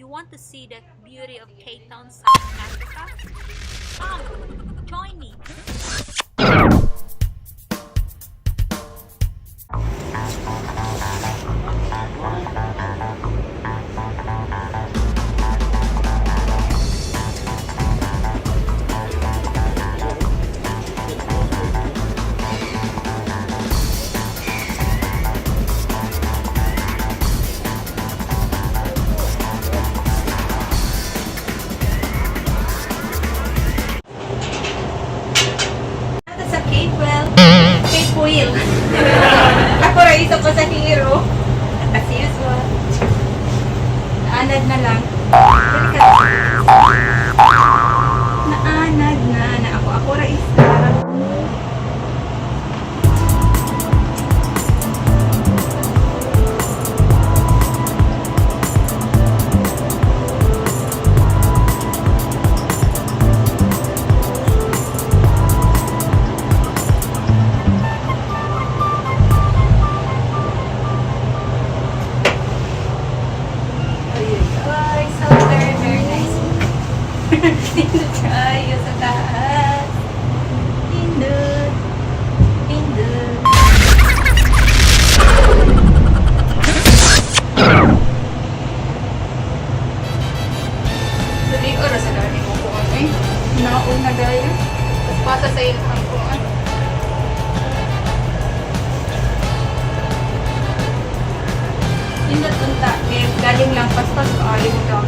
Want to see the beauty of Cape Town, South Africa? Come, join me. Nato sa Cape Well, Cape Wheel. Ako ra isa pasahero. As usual. Naanad na lang. Dali ka. Naanad na na ako. Ako ra isa. Ay, so very, very nice. Nindot kaayo sa taas. Nindot. Nindot. Dali oras sa dali mo ko eh. Nauna gaya. Tapos pasa sa iyo ang kuan. Nindot unta. Kaya galing lang paspas kaayo mo.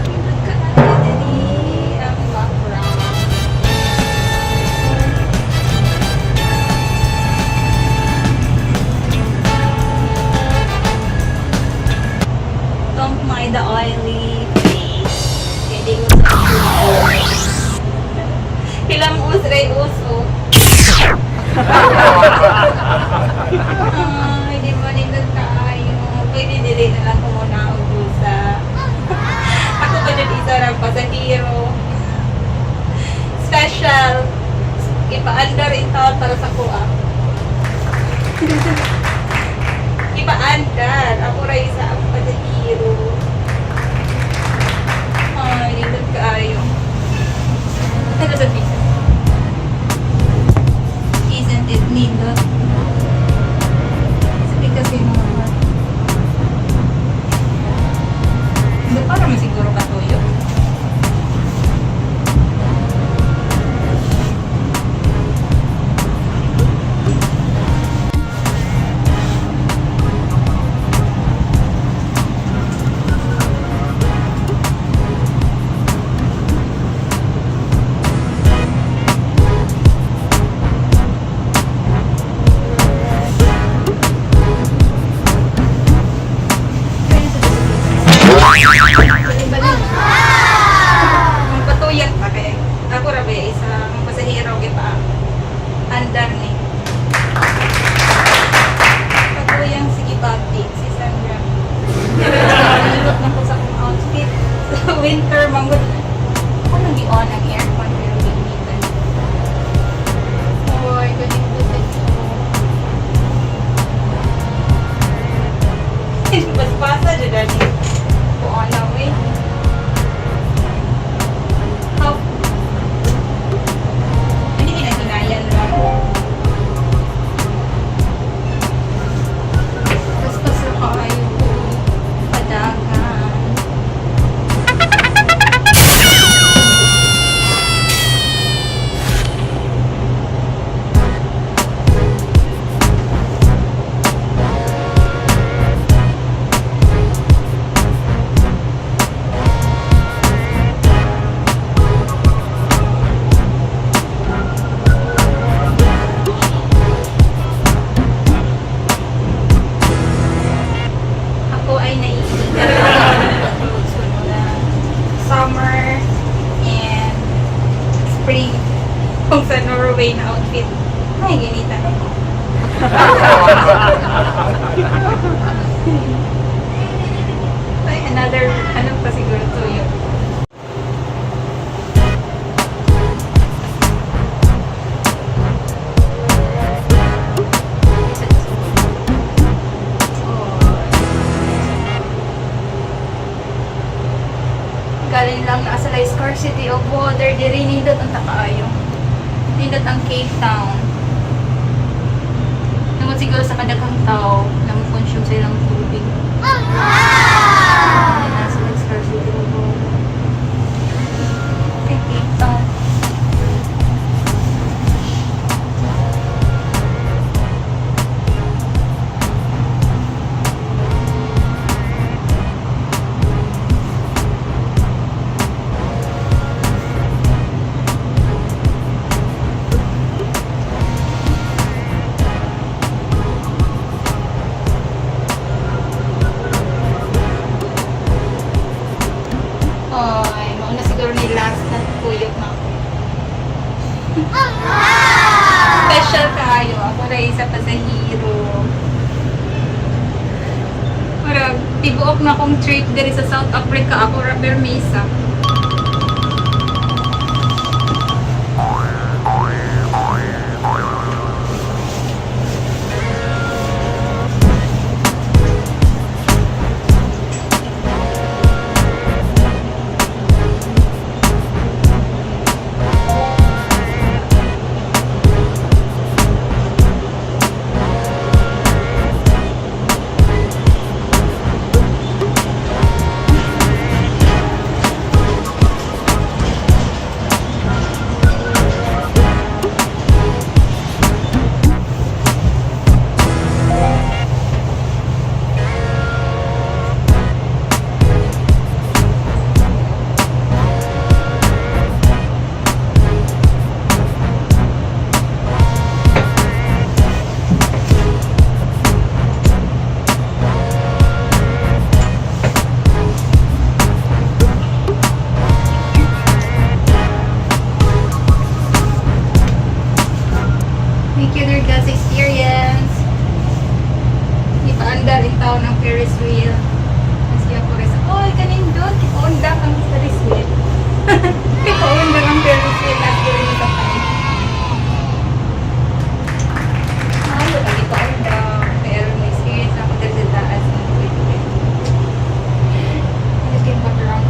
Nindot kaayo diri ang background. Don't mind the oily face. Hindi uso ang Hilam usray uso. Ay, di ba nindot kaayo? Pwede dili na lang ko muna og busa. Ako pa dyan isa ng pasahero. Special. Ipa-under in taon para sa kuha. Ipa-under. Ako ra isa ang pasahero. Ay, nindot kaayo. Ano sa pizza? Isn't it nindot? Sabi kasi mga. Hindi pa naman siguro katuyo. Balin-balin. Ang patuyat pa kay ako ra ba isa ang pasahero gipa andar ni. Patuyang sige bati si Sandra. Nalulot na ko sa akong outfit. Sa winter manggod. Ako nang gi-on ang aircon pero gimitan. Oy, galing ko sa ito. Paspasa jud ani. Kuon na we. How hindi kinahinayan lang. Paspas ra kaayo ko. Padagan. Ay, another, ano pa siguro tuyo. Galing lang na sa scarcity of water diri, nindot ang takaayo. Nindot ang Cape Town. Tungod siguro sa kadaghang tao na mo-consume sa ilang tubig. Nasa scarcity of water. Kay Cape Town. Ay, mauna siguro ni last na tuyok na ako. Special kayo. Ako na isa pasahero. Murag, tibuok na akong trip diri sa South Africa. Ako ra permisa. Thank you, dear God's experience. Ipaandar in town ang Ferris wheel. Kasi ako rin sa, oy, kanindot, ipaundang ang Ferris wheel. Ipaundang ang Ferris wheel at gawin sa tayo. Ay, wala ipaundang. Pero may experience ako dito sa taas ng equipment. Just get back around.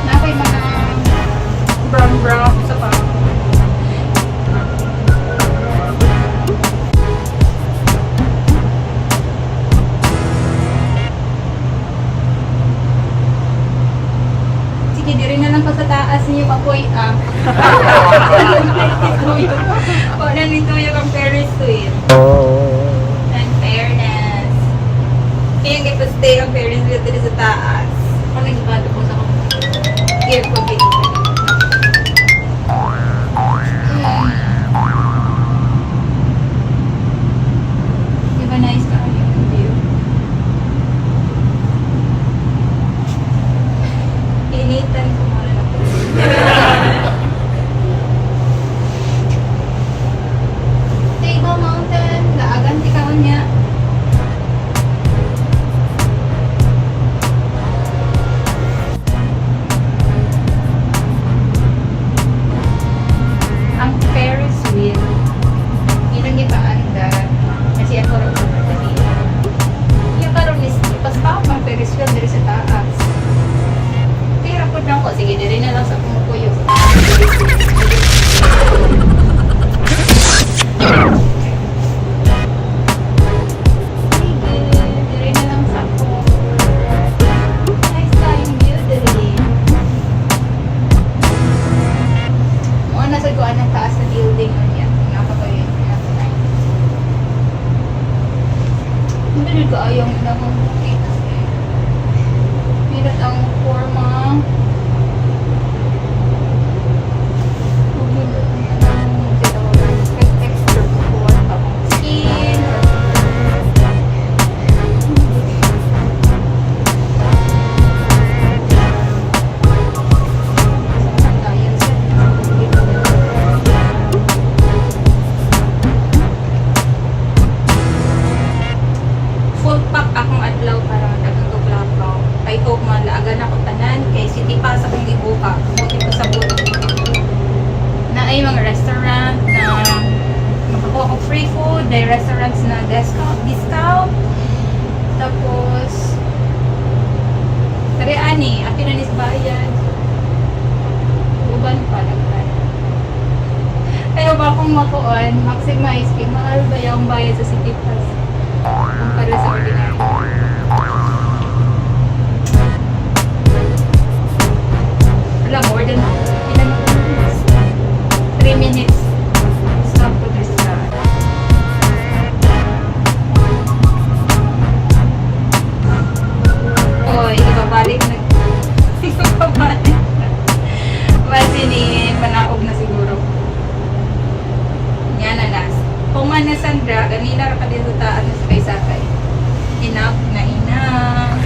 Na ako'y mga brown brown sa pa. Sige, diri na lang ko sa taas niyo papoy ah. Wala nito yung ang Ferris wheel. And fairness. Kaya yung ipastay ang Ferris wheel dito sa taas. Ako nagbato po sa Here po, baby. Di ba nice ka yung view? Initan ko muna na po. Table Mountain, daagan ti kaon niya. Hindi rin kaayo ang ilang buki kasi pilat ang forma. Texture ko akong skin. Full pack akong adlaw para daghang kog lakaw. I hope malaagan ako tanan kay City Pass akong gibuka. Buti pa sa buto. Na ay mga restaurant na makakuha ko free food, may restaurants na discount. Tapos tari ani, apil na ni sa bayad. Uban pa nagtay. Ayaw ba akong makuan, maximize kay mahal ba yung bayad sa City Pass kumpara sa ordinary. Wala, more than ilan minutes? 3 minutes. Stop ko dito sa. Oy, ibabalik na. Ibabalik na. Base ni panaog na siguro. Yan na nas. Kung man na Sandra, ganina ra ka dito taan sa sakay-sakay. Enough na enough.